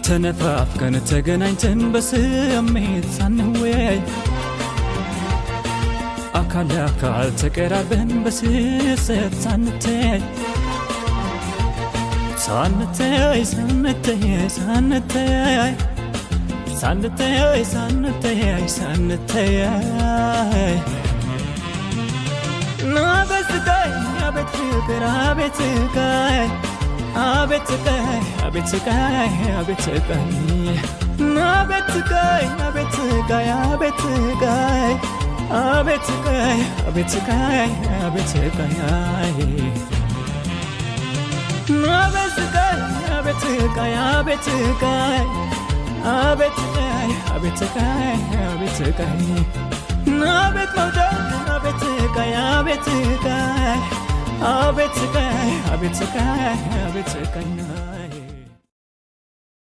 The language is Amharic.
ተነፋፍቀን ተገናኝተን በስሜት ሳንወያይ፣ አካል ለአካል ተቀራርበን በስስት ሳንተያይ፣ ሳንተያይ፣ ሳንተያይ፣ ሳንተያይ፣ ሳንተያይ፣ ሳንተያይ፣ ሳንተያይ። አቤት ስቃይ፣ አቤት ፍቅር፣ አቤት ስቃይ፣ አቤት ስቃይ፣ አቤት ስቃይ፣ አቤት ስቃይ፣ አቤት ስቃይ፣ አቤት ስቃይ፣ አቤት ስቃይ፣ አቤት ስቃይ፣ አቤት ስቃይ፣ አቤት ስቃይ፣ አቤት ስቃይ፣ አቤት ስቃይ፣ አቤት ስቃይ፣ አቤት ስቃይ፣ አቤት ስቃይ፣ አቤት ስቃይ፣ አቤት መውደድ፣ አቤት ስቃይ፣ አቤት ስቃይ፣ አቤት ስቃይ፣ አቤት ስቃይ፣ አቤት ስቃይ።